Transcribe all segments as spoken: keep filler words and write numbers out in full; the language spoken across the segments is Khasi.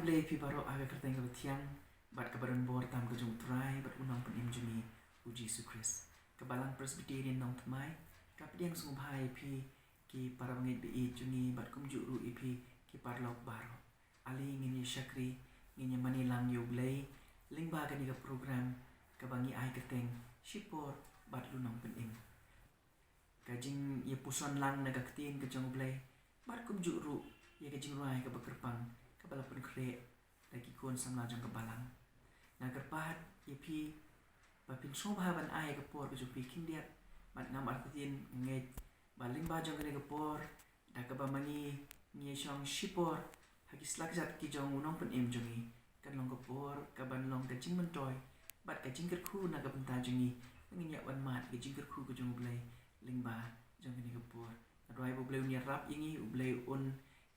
Ïa phi baroh ha ka kyrteng kaba thiang bad kaba donbor tam ka jong U Trai bad U Nongpynim jong ngi U Jisu Khrist. Ka Balang Presbyterian Nongthymmai ka pdiang sngewbha ïa phi ki para bangeit ba ïeit jong ngi bad kumjuh ruh ïa phi ki paralok baroh. Ale ngin ïa shakri, ngin ïa mane lang ïa U Blei lyngba kane ka program kaba ngi ai kyrteng Shipor bad U Nongpynim. Ka jingïapuson lang na ka ktien ka jong U Blei bad kumjuh ruh ïa ka jingrwai kaba kyrpang kaba la pynkhreh da ki khun samla jong ka Balang. Nga kyrpad ïa phi ba phin sngewbha ban ai ka por ka jong phi khyndiat bad ngam artatien nga ngeit ba lyngba jong kane ka por da kaba ma ngi ngi shong shipor ha ki slak jait ki jong U Nongpynim jong ngi, kan long ka por kaban long ka jingmyntoi bad ka jingkyrkhu na ka bynta jong ngi. Ba ngin ïa wan mad ka jingkyrkhu ka jong U Blei lyngba jong kane ka por. Nga duwai ba U Blei un ïarap ïa ngi, U Blei un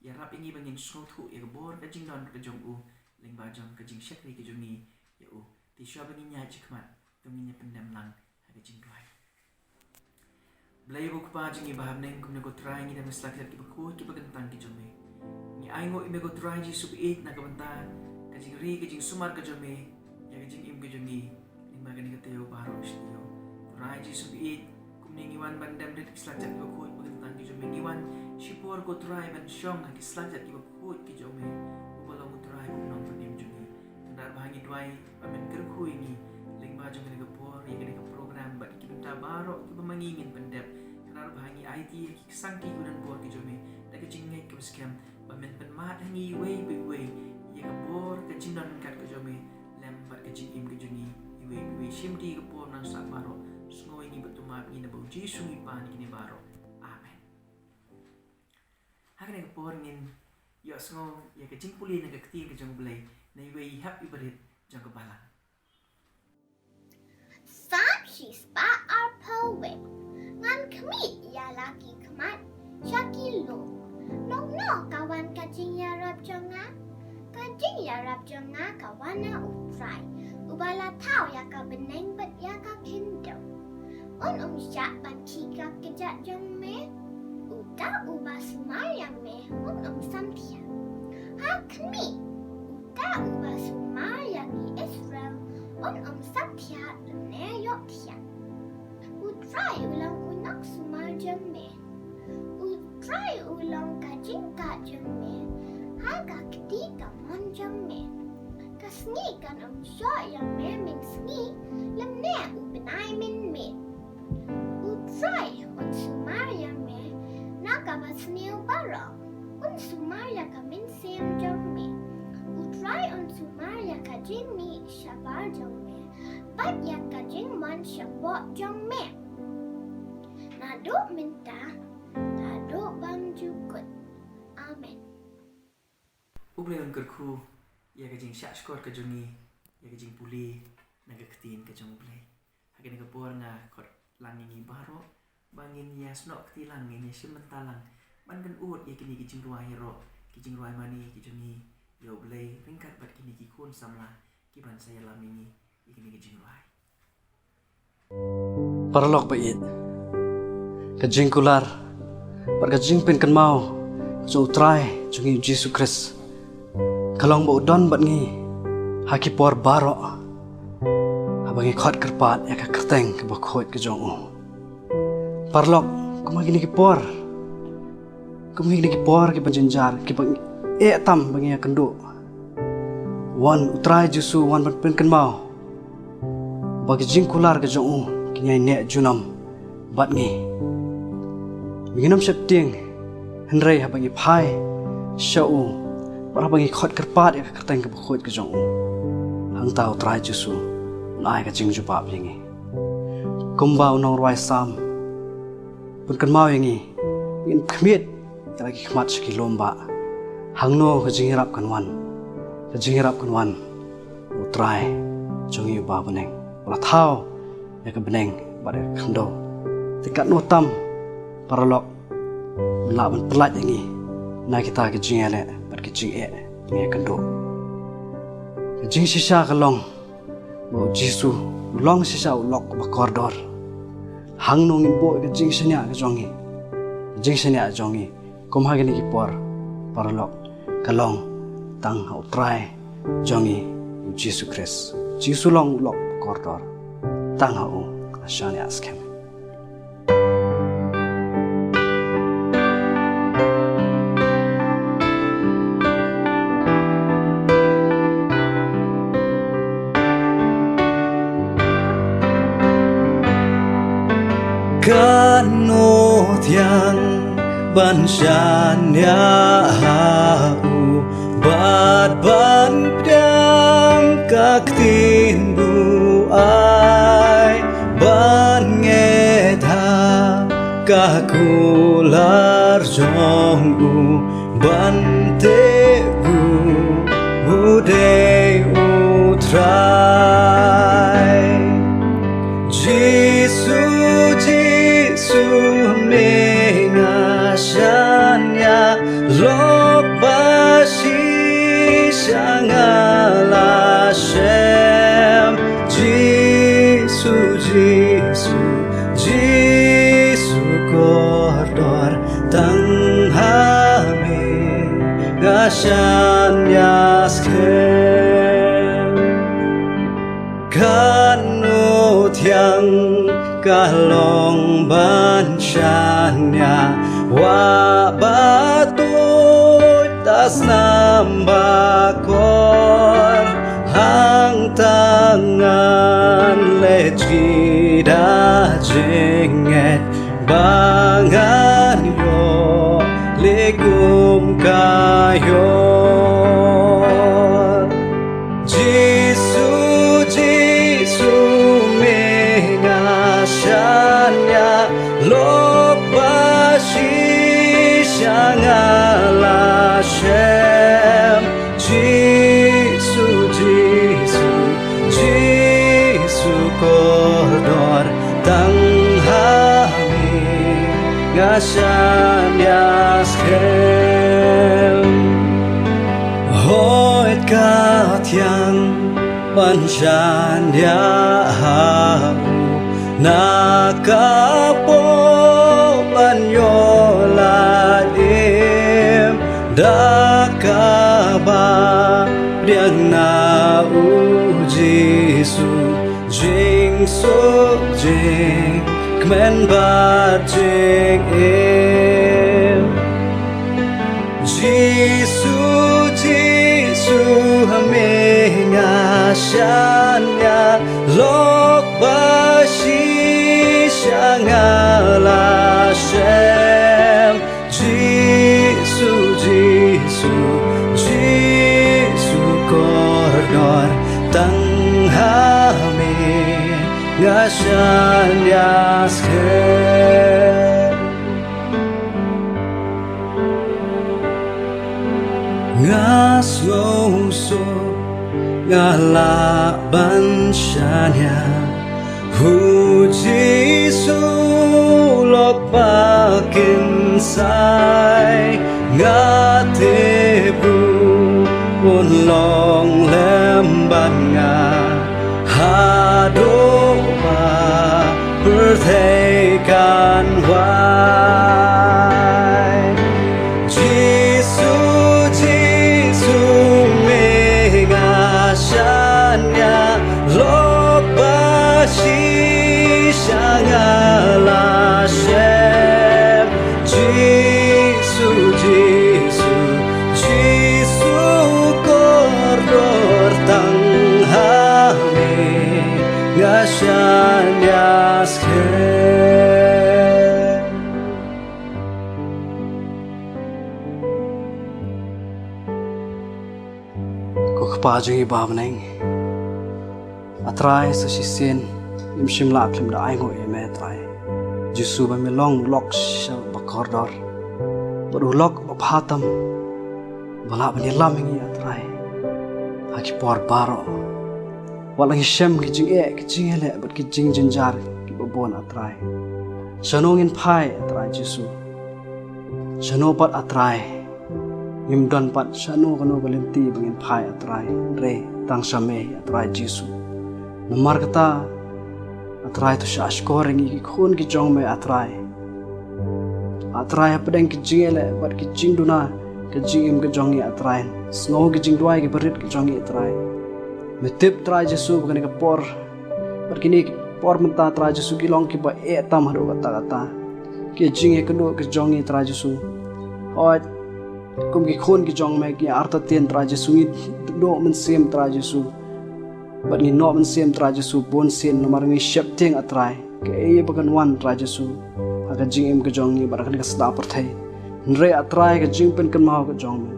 ïarap ïa ngi ba ngin sngewthuh ïa ka bor ka jingdon ka jong U lyngba jong ka jingshakri ka jong ngi ïa U. Te shuwa ba ngin ïaid shakhmat to ngin ïa pyndem lang ha ka jingduwai. Blei ba U Kpa jong ngi ba ha bneng, kumne ko Trai ngi dem ha ki slak jait kiba khuid kiba kyntang ki jong Me. Ngi ainguh ïa Me ko Trai Jisu ba ïeit na ka bynta ka jingri ka jingsumar ka jong Me ïa ka jingim ka jong ngi lyngba kane ka taïew baroh shi taïew. Trai Jisu ba ïeit, kumne ngi wan ban dem rit ki slak jait kiba khuid kiba kyntang ki jong Me. Ngi wan shipor ko Trai ban shong ha ki slak jait kiba khuid ki jong Me, uba long U Trai bad U Nongpynim jong ngi. Te ngi duwai ba Men kyrkhu ïa ngi lyngba jong kane ka por, ïa kane ka program bad ki bynta baroh kiba ma ngi ngin pyndep. Te ngi duwai ba ngi aiti ïa ki ksangti kiba donbor ki jong Me da ka jingngeit kaba skhem, ba Men pynmad ha ngi iwei pa iwei ïa ka bor ka jingdon ryngkat ka jong Me lem bad ka jingim ka jong ngi iwei pa iwei. Shimti ka por nang sah baroh, sngew ïa ngi bad to map ïa ngi, na U Jisu ngi pan ïa kine baroh. Amen. Ha kane ka por ngin ïohsngew ïa ka jingpule na ka ktien ka jong U Blei na iwei i hep iba rit jong ka Balang. Salm shispah arphew wei. Ngan khmih ïa la ki khmat sha ki lum. Nongno ka wan ka jingïarap jong nga? Ka jingïarap jong nga ka wan na U Trai, uba la thaw ïa ka bneng bad ïa ka khyndew. Un ym shah ban khih ka kjat jong me, uta uba sumar ïa me un ym samthiah. Ha khmih, uta uba sumar ïa ki Israel un ym samthiah lymne ïohthiah. U Trai u long u nongsumar jong me. U Trai u long ka jingkah jong me ha ka kti kamon jong me. Ka sngi kan ym shoh ïa me mynsngi, lymne u bnai mynmiet. U Trai un sumar ïa me na kaba sniew baroh. Un sumar ïa ka mynsiem jong me. U Trai un sumar ïa ka jingmih shabar jong me bad ïa ka jingwan shapoh jong me, naduh mynta haduh bymjukut. Amen. U Blei un kyrkhu ïa ka jingshahshkor ka jong ngi ïa ka jingpule na ka ktien ka jong U Blei. Ha kane ka por nga khot lang ïa ngi baroh ba ngin ïa snoh kti lang, ngin ïa shim bynta lang ban kynud ïa kine ki jingrwai ïaroh, ki jingrwai mane ki jong ngi ïa U Blei ryngkat bad kine ki khun samla kiban sa ïalam ïa ngi ïa kine ki jingrwai. Paralok ba ïeit, ka jingkular bad ka jingpynkynmaw ka jong U Trai jong ngi U Jisu Khrist ka long ba u don bad ngi ha ki por baroh haba ngi khot kyrpad ïa ka kyrteng kaba khuid ka jong u. Paralok, kum ha kine ki por, kum ha kine ki por kiba jynjar, kiba eh tam ba ngi ïakynduh, wan U Trai Jisu wan ban pynkynmaw ba ki jingkular ka jong u kin ïai neh junom bad ngi. Ba ngin ym sheptieng, hynrei haba ngi phai sha u bad haba ngi khot kyrpad ïa ka kyrteng kaba khuid ka jong u, hangta U Trai Jisu un ai ka jingjubab ïa ngi. Kumba u nongrwai Salm pynkynmaw ïa ngi, ngin khmied ïa la ki khmat sha ki lum ba hangno ka jingïarap kan wan. Ka jingïarap kan wan na U Trai jong ngi uba ha bneng, uba la thaw ïa ka bneng bad ïa ka khyndew. Te katno tam, paralok, un lah ban pyllait ïa ngi na kita ki jingïaleh bad ki jingeh ba ngi ïakynduh. Ka jingshisha ka long ba U Jisu u long shisha u lok ba kordor. Hangno ngin buh ïa ka jingshaniah ka jong ngi? Ka jingshaniah jong ngi kum ha kine ki por, paralok, ka long tang ha U Trai jong ngi U Jisu Khrist. Jisu long u lok kordor, tang ha u nga shaniah skhem. Katno thiang ban shaniah ha u, bad ban pdiang ka ktien buaid, ban ngeit ha ka kular jong u, ban tip u, u dei U Trai. Jisu, Jisu, me nga shaniah, lok ba shisha nga la shem. Jisu, Jisu, Jisu kordor, tang ha me nga shaniah skhem. Katno thiang ka long ban shaniah, wah ba tuid tas nam ba kor, hangta ngan leit ki da jingngeit, ba ngan ïoh leh kum ka ïoh. Jisu, Jisu, me nga shaniah, lok ba shisha nga la shem. Jisu, Jisu, Jisu kordor, tang ha me nga shaniah skhem. Hooid ka thiang ban shaniah ha u, na ka pop ban ïoh lad im, da kaba pdiang na U Jisu, jingsuk, jingkmen bad jingim. Jisu, Jisu, me nga shaniah, lok ba shisha nga la shem. Jisu, Jisu, Jisu kordor, tang ha me nga shaniah skhem. Nga sngewsuk nga lah ban shaniah, U Jisu lok ba kynsai, nga tip un long lem bad nga haduh ba pyrthei kan wai. Jisu, Jisu, me nga shaniah, lok ba shisha nga la shem. Jisu, Jisu, Jisu kordor, tang ha me nga shaniah skhem. Ko Kpa jong ngi ba ha bneng, A Trai, sa shisien ngim shym la khlem da ainguh ïa me, A Trai Jisu, ba me long u lok shisha ba kordor, bad u lok ba bha tam ba lah ban ïalam ïa ngi, A Trai, ha ki por baroh. Wat la ngi shem ki jingeh, ki jingïaleh bad ki jingjynjar kiba bun, A Trai, shano ngin phai, A Trai Jisu? Shano pat, A Trai? Ngim don pat shano kano ka lynti ba ngin phai, A Trai, hynrei tang sha me, A Trai Jisu. Namar kata, A Trai, to shahshkor ïa ngi ki khun ki jong me, A Trai. A Trai, hapdeng ki jingïaleh bad ki jingduna, ka jingim ka jong ngi, A Trai. Sngew ki jingduwai kiba rit ki jong ngi, A Trai. Me tip, Trai Jisu, ba kane ka por bad kine ki por mynta, Trai Jisu, ki long kiba eh tam haduh katta katta. Ki jingeh kynduh ki jong ngi, Trai Jisu. Hooid, kum ki khun ki jong me, ki artatien, Trai Jisu, ngi duh mynsiem, Trai Jisu. Bad ngi noh mynsiem, Trai Jisu, bun sien namar ngi sheptieng, A Trai, kaei ba kan wan, Trai Jisu, ha ka jingim ka jong ngi bad ha kane ka sla pyrthei. Hynrei, A Trai, ka jingpynkynmaw ka jong me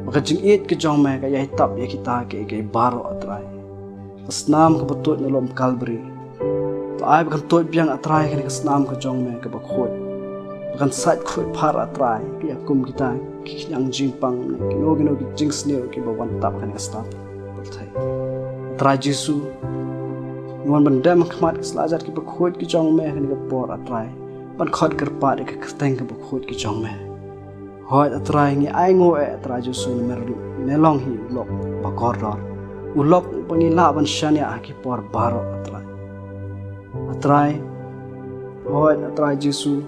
bad ka jingïeit ka jong me ka ïai tap ïa kita kiei kiei baroh, A Trai. Ka snam kaba tuid na lum Kalbari, to ai ba kan tuid biang, A Trai, kane ka snam ka jong me kaba khuid, ba kan sait khuid phar, A Trai, ïa kum kita ki khñiang jingpang ne kino kino ki jingsniew kiba wan tap kane ka sla pyrthei. A Trai Jisu, ngi wan ban dem ha khmat ki sla jait kiba khuid ki jong me ha kane ka por, A Trai, ban khot kyrpad ïa ka kyrteng kaba khuid ki jong me. Hooid, A Trai, ngi ainguh eh, A Trai Jisu, namar me long hi u lok ba kordor, u lok ba ngi lah ban shaniah ha ki por baroh, A Trai. A Trai, hooid, A Trai Jisu,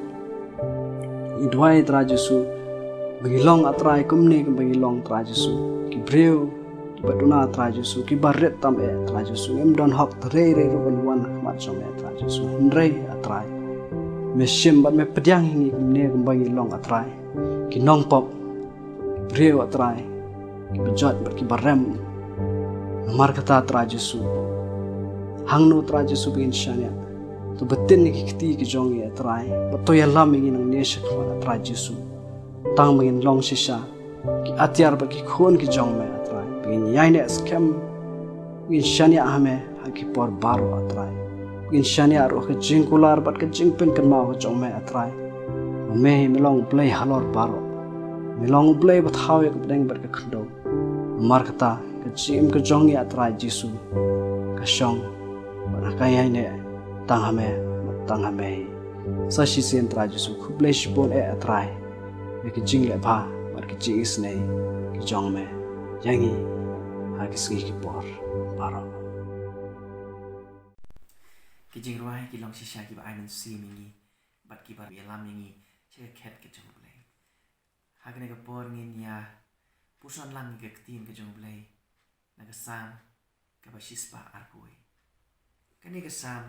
ngi duwai, Trai Jisu, ba ngi long, A Trai, kumne kumba ngi long, Trai Jisu, ki briew kiba duna, Trai Jisu, kiba rit tam eh, Trai Jisu. Ngim don hok te rei rei ruh ban wan ha khmat jong me, Trai Jisu. Hynrei, A Trai, me shim bad me pdiang ïa ngi kumne kumba ngi long, A Trai, ki nongpop, ki briew, A Trai, kiba jot bad kiba rem. Namar kata, Trai Jisu, hangno, Trai Jisu, ba ngin shaniah? To btin ïa ki kti ki jong ngi, A Trai, bad to ïalam ïa ngi nangne shakhmat, A Trai Jisu, tang ba ngin long shisha ki atiar bad ki khun ki jong me, A Trai, ba ngin ïaineh skhem, ba ngin shaniah ha me ha ki por baroh, A Trai, ba ngin shaniah ruh ha ka jingkular bad ka jingpynkynmaw ka jong me, A Trai. Me, me long U Blei halor baroh. Me long U Blei ba thaw ïa ka pdeng bad ka khyndew. Namar kata, ka jingim ka jong ngi, A Trai Jisu, ka shong bad ka ïaineh tang ha me, tang ha me. Sa shisien, Trai Jisu, khublei shibun eh, A Trai, ïa ka jingleh bha bad ka jingisynei ka jong me ïa ngi ha ki sngi ki por baroh. Ki jingrwai ki long shisha kiba ai mynsiem ïa ngi bad kiba ïalam ïa ngi sha ka khet ka jong U Blei. Ha kane ka por ngin ïa puson lang ïa ka ktien ka jong U Blei na ka Salm kaba shispah arphew wei. Kane ka Salm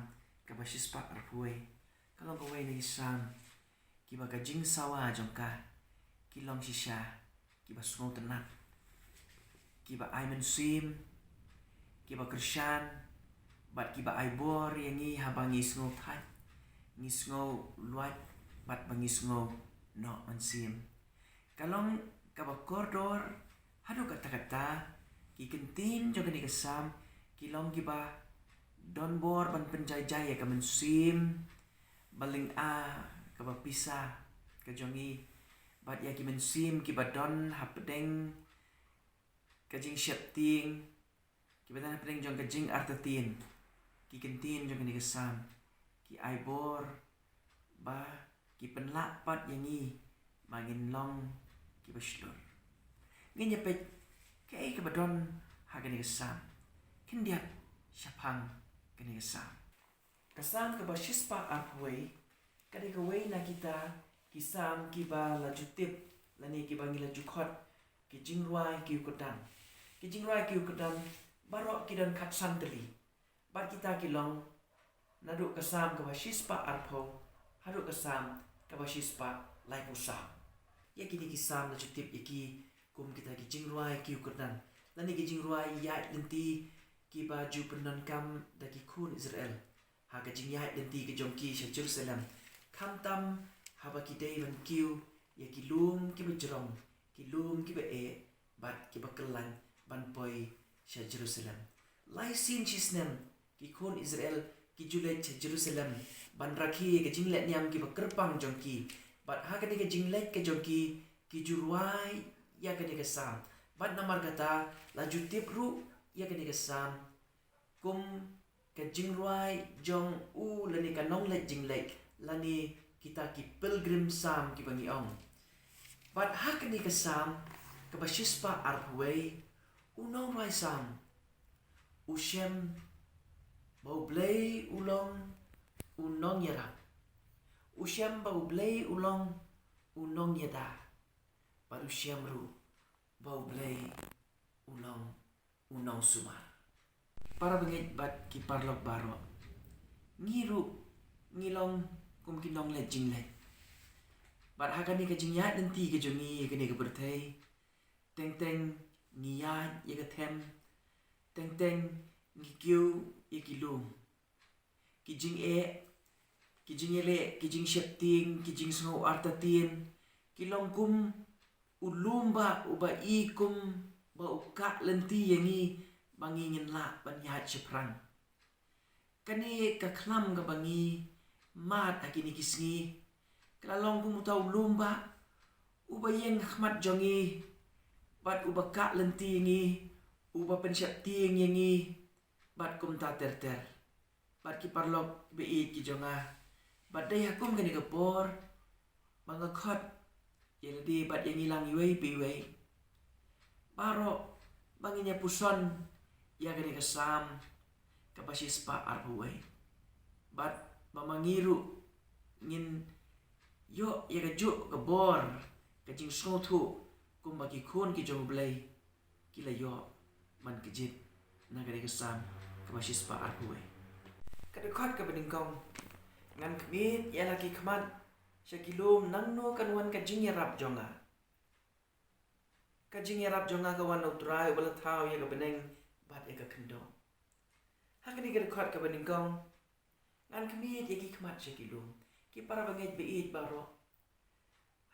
kaba shispah arphew wei ka long kawei na ki Salm kiba ka jingsawa jong ka ki long shisha kiba sngewtynnat, kiba ai mynsiem, kiba kyrshan, bad kiba ai bor ïa ngi haba ngi sngew thait, ngi sngew luid, bad ba ngi sngew noh mynsiem. Ka long kaba kordor haduh katta katta. Ki kyntien jong kane ka Salm ki long kiba don bor ban pynjai jai ïa ka mynsiem ba lynga, kaba pisa ka jong ngi, bad ïa ki mynsiem kiba don hapdeng ka jingsheptieng, kiba don hapdeng jong ka jingartatien. Ki kyntien jong kane ka Salm ki ai bor ba ki pynlah pat ïa ngi ba ngin long kiba shlur. Ngin ïa peit kaei kaba don ha kane ka Salm khyndiat shaphang kane ka Salm. Ka Salm kaba shispah arphew wei ka dei kawei na kita ki Salm kiba la ju tip lane kiba ngi la ju khot ki jingrwai ki u kyrdan. Ki jingrwai ki u kyrdan baroh ki don khatsan tylli. Bad kita ki long naduh ka Salm kaba shispah arphew haduh ka Salm kaba shispah laiphew saw. Ïa kine ki Salm la ju tip ïa ki kum kita ki jingrwai ki u kyrdan, lane ki jingrwai ïaid lynti kiba ju pyndonkam da ki khun Israel ha ka jingïaid lynti ka jong ki sha Jerusalem, khamtam haba ki dei ban kiew ïa ki lum kiba jrong, ki lum kiba eh, bad kiba kyllain ban poi sha Jerusalem. Lai sien shi snem ki khun Israel ki ju leit sha Jerusalem ban rakhe ïa ka jinglehniam kiba kyrpang jong ki. Bad ha kane ka jingleit ka jong ki, ki ju rwai ïa kane ka Salm. Bad namar kata la ju tip ruh ïa kane ka Salm kum ka jingrwai jong u lane ka nongleit jingleit lane kita ki pilgrim Salm kiba ngi ong. Bad ha kane ka Salm kaba shispah arphew wei, u nongrwai Salm u shem ba U Blei u long u nongïarap. U shem ba U Blei u long u nongïada. bad u shem ruh ba U Blei u long u nongsumar. Para bangeit bad ki paralok baroh, ngi ruh ngi long kum ki nongleit jingleit. Bad ha kane ka jingïaid lynti ka jong ngi ïa kane ka pyrthei, teng teng ngi ïaid ïa ka them, teng teng ngi kiew ïa ki lum. Ki jingeh, ki jingïaleh, ki jingsheptieng, ki jingsngew artatien ki long kum u lum ba uba i kum ba u kah lynti ïa ngi ba ngi ngin lah ban ïaid shaphrang. Kane ka khlam kaba ngi mad ha kine ki sngi ka la long kum uta u lum ba uba ïeng ha khmat jong ngi bad uba kah lynti ïa ngi, uba pynsheptieng ïa ngi bad kumta ter ter. Bad ki paralok ba ïeit ki jong nga, bad dei ha kum kane ka por ba nga khot ïa lade bad ïa ngi lang iwei pa iwei baroh ba ngin ïa puson ïa kane ka Salm kaba shispah arphew wei. Bad ba ma ngi ruh ngin ïoh ïa kajuh ka bor ka jingsngewthuh kumba ki khun ki jong U Blei ki la ïoh man ka jingim na kane ka Salm kaba shispah arphew wei. Ka dkhot kaba nyngkong. Ngan khmied ïa la ki khmat sha ki lum, nangno kan wan ka jingïarap jong nga? Ka jingïarap jong nga ka wan na U Trai uba la thaw ïa ka bneng bad ïa ka khyndew. Ha kane ka dkhot kaba nyngkong, ngan khmied ïa ki khmat sha ki lum. Ki para bangeit ba ïeit baroh,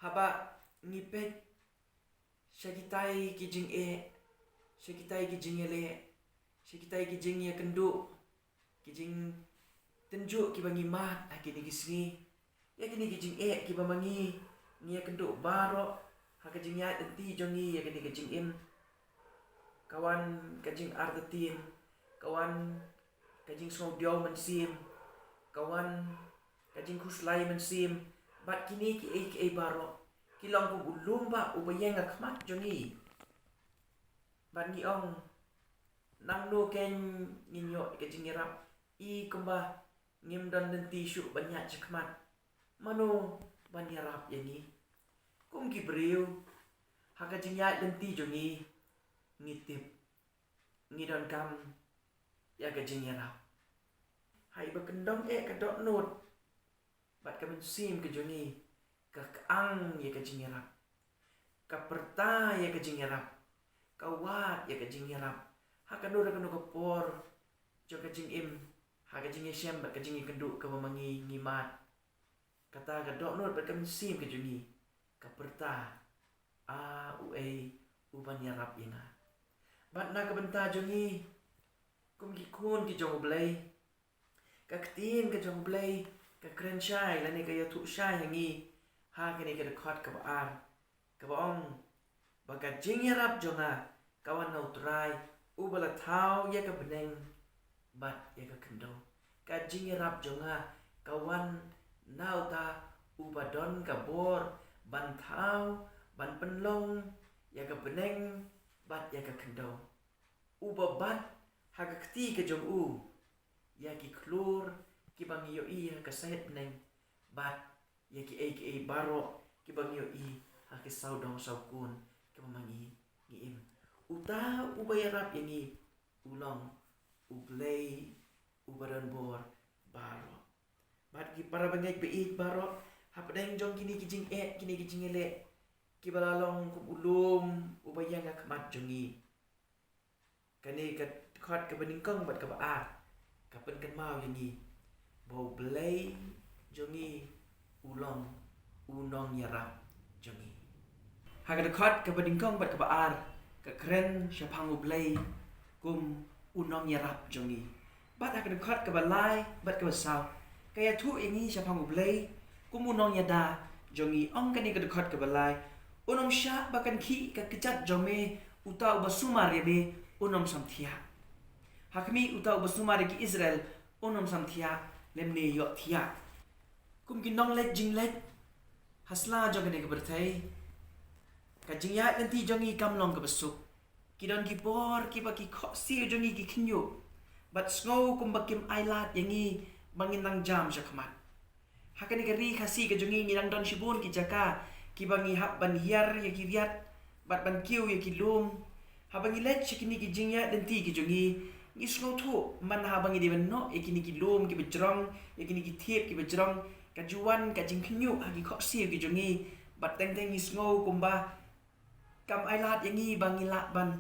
haba ngi peit sha kitai ki jingeh, sha kitai ki jingïaleh, sha kitai ki jingïakynduh, ki jingtynjuh kiba ngi mad ha kine ki sngi, ïa kine ki jingeh kiba ma ngi ngi ïakynduh baroh ha ka jingïaid lynti jong ngi ïa kane ka jingim. Ka wan ka jingartatien, ka wan ka jingsngewdiaw mynsiem, ka wan ka jingkhuslai mynsiem, bad kine kiei kiei baroh ki long kum u lum ba uba ïeng ha khmat jong ngi. Bad ngi ong, nangno kein ngin ïoh ka jingïarap? I kumba ngim don lynti shuh ban ïaid shakhmat, mano ban ïarap ïa ngi? Kum ki briew, ha ka jingïaid lynti jong ngi, ngi tip, ngi donkam ïa ka jingïarap. Ha iba kyndong eh ka dohnud bad ka mynsiem ka jong ngi ka kyang ïa ka jingïarap, ka pyrta ïa ka jingïarap, ka wad ïa ka jingïarap ha kano kano ka por jong ka jingim, ha ka jingïashem bad ka jingïakynduh kaba ma ngi ngi mad. Kata ka dohnud bad ka mynsiem ka jong ngi ka pyrta, a, uei uban ïarap ïa nga? Bad na ka bynta jong ngi kum ki khun ki jong U Blei, ka ktien ka jong U Blei ka kren shai lane ka ïathuh shai ha ngi ha kane ka dkhot kaba ar, kaba ong ba ka jingïarap jong nga ka wan na U Trai uba la thaw ïa ka bneng bad ïa ka khyndew. Ka jingïarap jong nga ka wan na uta uba don ka bor ban thaw, ban pynlong ïa ka bneng bad ïa ka khyndew, uba bat ha ka kti ka jong u ïa ki khlur kiba ngi ïohi ha ka sahit bneng, bad ïa kiei kiei baroh kiba ngi ïohi ha ki sawdong sawkun kiba ma ngi ngi im. Uta uba ïarap ïa ngi u long U Blei uba don bor baroh. Bad ki para bangeit ba ïeit baroh, hapdeng jong kine ki jingeh, kine ki jingïaleh kiba la long kum u lum uba ïeng ha khmat jong ngi, kane ka dkhot kaba nyngkong bad kaba ar ka pynkynmaw ïa ngi ba U Blei jong ngi u long u nongïarap jong ngi. Ha ka dkhot kaba nyngkong bad kaba ar ka kren shaphang U Blei kum u nongïarap jong ngi. Bad ha ka dkhot kaba lai bad kaba saw ka ïathuh ïa ngi shaphang U Blei kum u nongïada jong ngi. Ong kane ka dkhot kaba lai, un ym shah ba kan khih ka kjat jong me, uta uba sumar ïa me un ym samthiah. Ha khmih, uta uba sumar ïa ki Israel un ym samthiah lymne ïohthiah. Kum ki nongleit jingleit ha sla jong kane ka pyrthei, ka jingïaid lynti jong ngi kam long kaba suk. Ki don ki por kiba ki khohsiew jong ngi ki khynñiuh bad sngew kumba kim ailad ïa ngi ba ngin nang jam shakhmat. Ha kane ka ri Khasi ka jong ngi, ngi dang don shibun ki jaka kiba ngi hap ban hiar ïa ki riat bad ban kiew ïa ki lum. Haba ngi leit sha kine ki jingïaid lynti ki jong ngi, ngi sngewthuh man haba ngi dei ban noh ïa kine ki lum kiba jrong, ïa kine ki thiep kiba jrong, ka ju wan ka jingkhynñiuh ha ki khohsiew ki jong ngi. Bad teng teng ngi sngew kumba kam ailad ïa ngi ba ngi lah ban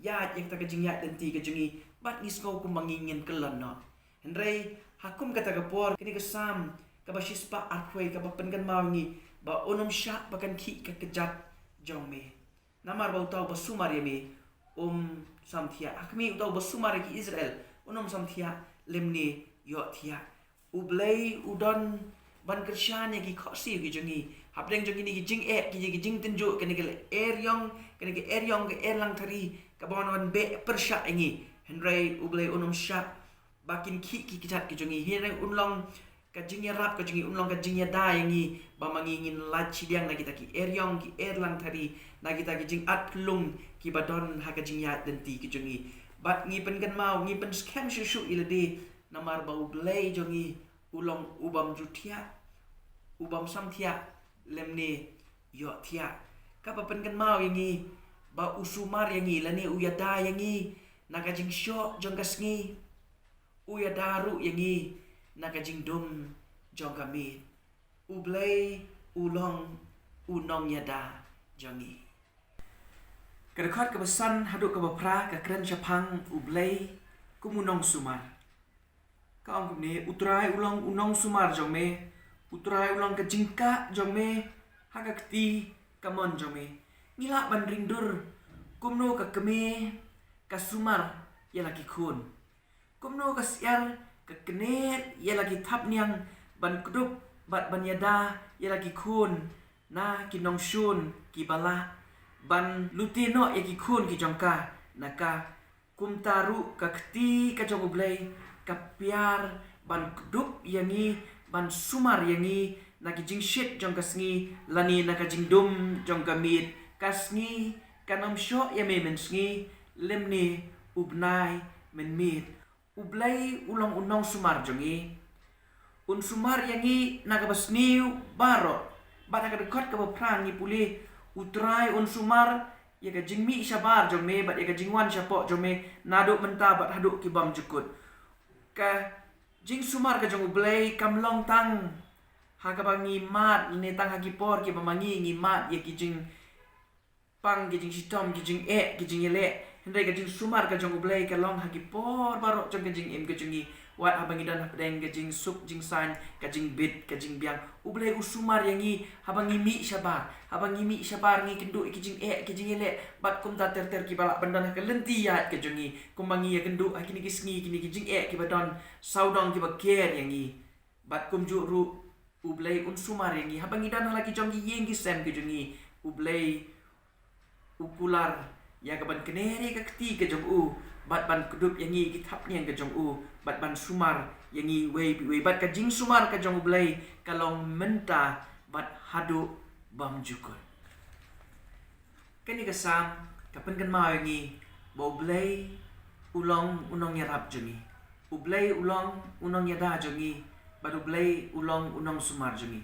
ïaid ïa kata ka jingïaid lynti ka jong ngi bad ngi sngew kumba ngi ngin kyllon noh. Hynrei ha kum kata ka por, kane ka Salm kaba shispah arphew wei kaba pynkynmaw ïa ngi ba un ym shah ba kan khih ka kjat jong me. Namar ba uta uba sumar ïa me um samthiah. Ha khmih, uta uba sumar ïa ki Israel un ym samthiah lymne ïohthiah. U Blei u don ban kyrshan ïa ki khohsiew ki jong ngi. Hapdeng jong kine ki jingeh, ki, ki jingtynjuh, kane ka eriong, kane ka eriong ka erlang thari kaba wan wan beh pyrshah ïa ngi. Hynrei U Blei un ym shah ba kin khih ki kjat ki jong ngi. Hynrei un long ka jingïarap ka jong ngi, un long ka jingïada ïa ngi ba ma ngi ngin lait shiliang na kita ki eriong, ki erlang thari, na kita ki jingat phyllung kiba don ha ka jingïaid lynti ki jong ngi. Bad ngi pynkynmaw, ngi pynskhem shuh shuh ïa lade, namar ba U Blei jong ngi u long u bym ju thiah, u bym samthiah lymne ïohthiah. Kaba pynkynmaw ïa ngi ba u sumar ïa ngi lane u ïada ïa ngi na ka jingshoh jong ka sngi, u ïada ruh ïa ngi na ka jingdum jong ka miet. U Blei u long u nongïada jong ngi. Ka dkhot kaba san haduh kaba phra ka kren shaphang U Blei kum u nongsumar. Ka ong kumne: U Trai u long u nongsumar jong me, U Trai u long ka jingkah jong me ha ka kti kamon jong me. Ngi lah ban ring dur kumno ka kmie ka sumar ïa la ki khun. Kumno ka syiar ka knieh ïa la ki thapniang ban kdup bad ban ïada ïa la ki khun na ki nongshun kiba lah ban lute noh ïa ki khun ki jong ka na ka. Kumta ruh ka kti ka jong U Blei ka pyrshah ban kdup ïa ngi, ban sumar ïa ngi na ki jingshit jong ka sngi lane na ka jingdum jong ka miet. Ka sngi kan ym shoh ïa me mynsngi lymne u bnai mynmiet. U Blei u long u nongsumar jong ngi. Un sumar ïa ngi na kaba sniew baroh. Bad ha ka dkhot kaba phra ngi pule: U Trai un sumar ïa ka jingmih shabar jong me bad ïa ka jingwan shapoh jong me naduh mynta bad haduh ki bymjukut. Ka jingsumar ka jong U Blei kam long tang ha kaba ngi mad lane tang ha ki por kiba ma ngi ngi mad ïa ki jing pang, ki jingshitom, ki jingeh, ki jingïaleh. Hynrei ka jingsumar ka jong U Blei ka long ha ki por baroh jong ka jingim ka jong ngi. Wat haba ngi don hapdeng ka jingsuk jingsaiñ, ka jingbit, ka jingbiang, U Blei u sumar ïa ngi. Haba ngi mih shabar, haba ngi mih shabar ngi kynduh ïa ki jingeh, ki jingïaleh. Bad kumta ter ter kiba lah ban don ha ka lynti ïaid ka jong ngi. Kumba ngi ïa kynduh ha kine ki sngi, kine ki jingeh kiba don sawdong kiba ker ïa ngi. Bad kumjuh ruh U Blei un sumar ïa ngi haba ngi don ha la ki jong ki ïing ki sem ki jong ngi. U Blei u kular ïa ka ban kner ïa ka kti ka jong u bad ban kdup ïa ngi ki thapniang ka jong u bad ban sumar ïa ngi wei pa wei. Bad ka jingsumar ka jong U Blei ka long mynta bad haduh bymjukut. Kane ka Salm ka pynkynmaw ïa ngi ba U Blei u long u nongïarap jong ngi. U Blei u long u nongïada jong ngi bad U Blei u long u nongsumar jong ngi.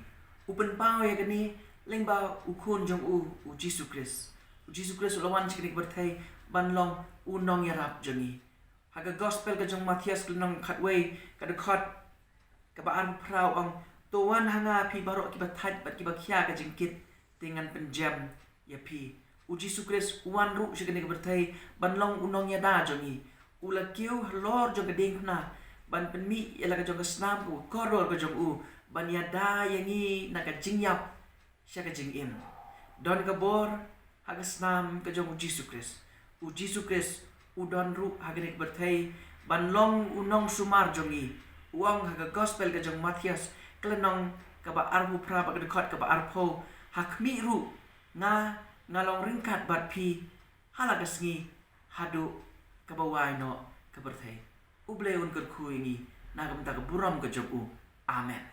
U pynpaw ïa kane lyngba u Khun jong u, u Jisu Khrist. U Jisu Khrist u la wan sha kane ka pyrthei ban long u nongïarap jong ngi. Ha ka Gospel ka jong u Mathaios ka lynnong khatwei ka dkhot kaba arphew phra u ong: To wan ha nga phi baroh kiba thait bad kiba khia ka jingkit, te ngan pynjem ïa phi. U Jisu Khrist u wan ruh sha kane ka pyrthei ban long u nongïada jong ngi. U la kiew halor jong ka diengphna ban pynmih ïa la ka jong ka snam kaba kordor ka jong u ban ïada ïa ngi na ka jingïap sha ka jingim. Don ka bor ha ka snam ka jong u Jisu Khrist. U Jisu Khrist u don ruh ha kane ka pyrthei ban long u nongsumar jong ngi. U ong ha ka Gospel ka jong u Mathaios ka lynnong kaba arphew phra bad ka dkhot kaba arphew: Ha khmih ruh nga nga long ryngkat bad phi ha la ka sngi haduh kaba wai noh ka pyrthei. U Blei un kyrkhu ïa ngi na ka bynta ka burom ka jong u. Amen.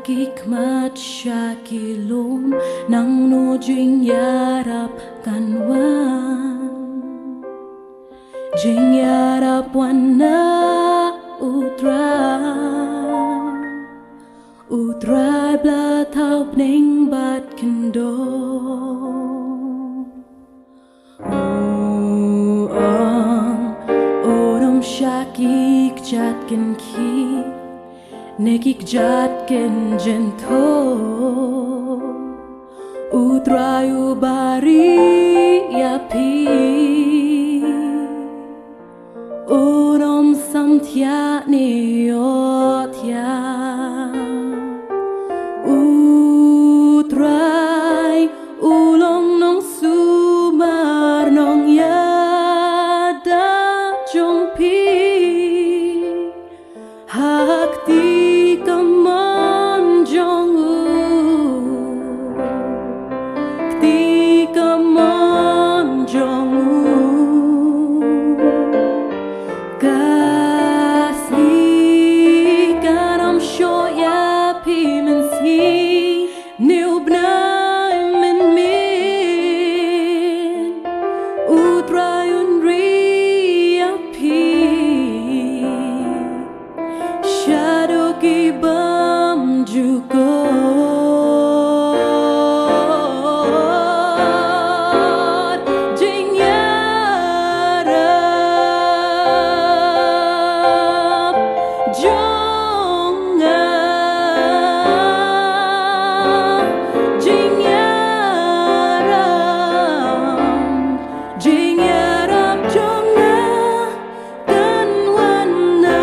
Ki khmat sha ki lum, nangno jingïarap kan wan? Jingïarap wan na U Trai. U Trai ba la thaw bneng bad khyndew. U ong, un ym shah ki kjat kynkhih ne ki kjat kynjynthor. U Trai uba ri ïa phi, un ym samthiah ne ïohthiah. U Trai u long nongsumar nongïada jong phi. Ha kti kamon jong u, kti kamon jong u. Ka sngi kan ym shoh ïa phi mynsngi, ne u bnai mynmiet. U Trai un ri ïa phi shaduh ki bymjukut. Jingïarap jong nga, jingïarap, jingïarap jong nga kan wan na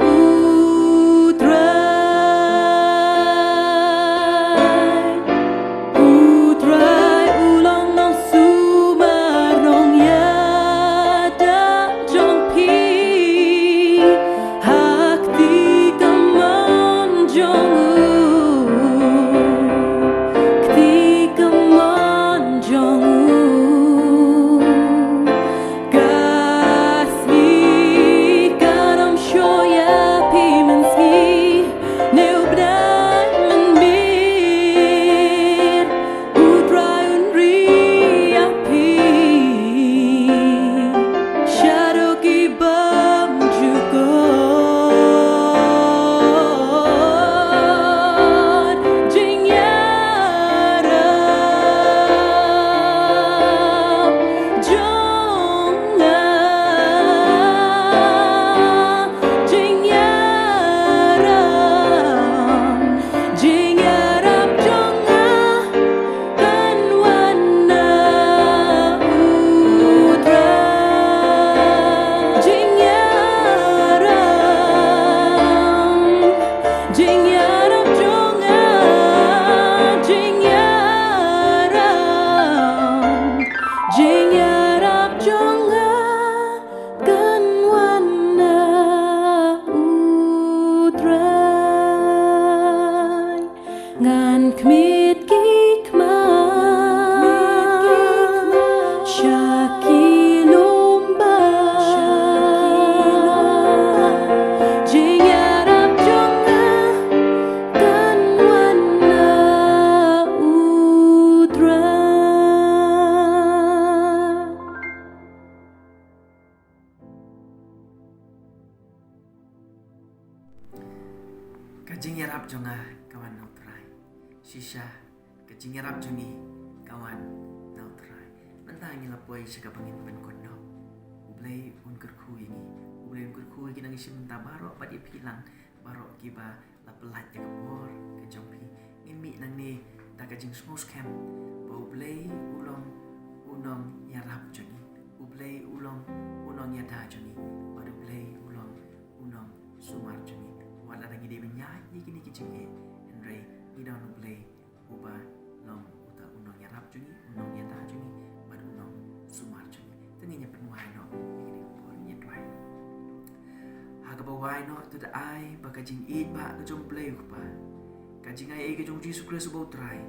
U Trai. U Trai u long nongsumar nongïada jong phi. Ha kti kamon jong u, kti kamon jong u. Ka sngi kan ym shoh ïa phi mynsngi, ne u bnai mynmiet. U Trai un ri ïa phi shaduh ki bymjukut. Jingïarap jong nga, jingïarap, jingïarap jong nga kan wan na U Trai. Jingïarap, jingïarap jong nga, jingïarap, jingïarap jong nga kan wan na U Trai. Ngan khmih ki khmat sha ki lum ba jingïarap jong nga kan wan na U Trai. Ka jingïarap jong nga ka wan na U Trai. Shisha ka jingïarap jong ngi ka wan na U Trai. Mynta ngi la poi sha kaba ngin pynkut noh. U Blei un kyrkhu ïa ngi. U Blei un kyrkhu ïa ngi nang ïa shi mynta baroh bad ïa phi lang baroh kiba la pyllait ïa ka bor ka jong phi. Ngin mih nangne da ka jingsngewskhem ba U Blei u long u nongïarap jong ngi. U Blei u long u nongïada jong ngi. Bad U Blei u long u nongsumar jong ngi. Wat la ngi dei ban ïaid ïa kine ki jingeh, hynrei ngi don U Blei uba long uta u nongïarap jong ngi, u nongïada jong ngi bad u nongsumar jong ngi. Te ngin ïa pynwai noh ïa kine ki por, ngin ïa duwai. Ha kaba wai noh, to da ai ba ka jingïeit ba ka jong U Blei U Kpa, ka jingai ei ka jong U Jisu Khrist uba U Trai,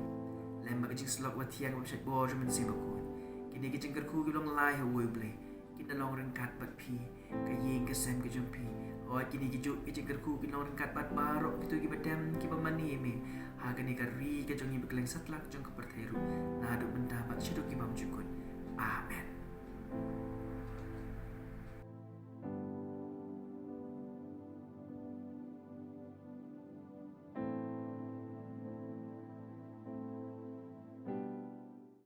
lem bad ka jingsyllok ba thiang kaba shait bor jong U Mynsiem Bakhuid, kine ki jingkyrkhu ki long lai ha uwei U Blei, kin da long ryngkat bad phi, ka ïing ka sem ka jong phi, ha Wat kine ki juk ki jingkyrkhu ki long ryngkat bad baroh kito kiba tem kiba mane ïa me ha kane ka ri ka jong ngi, ba kylleng satlak jong ka pyrthei ruh, naduh mynta bad shaduh ki bymjukut. Amen.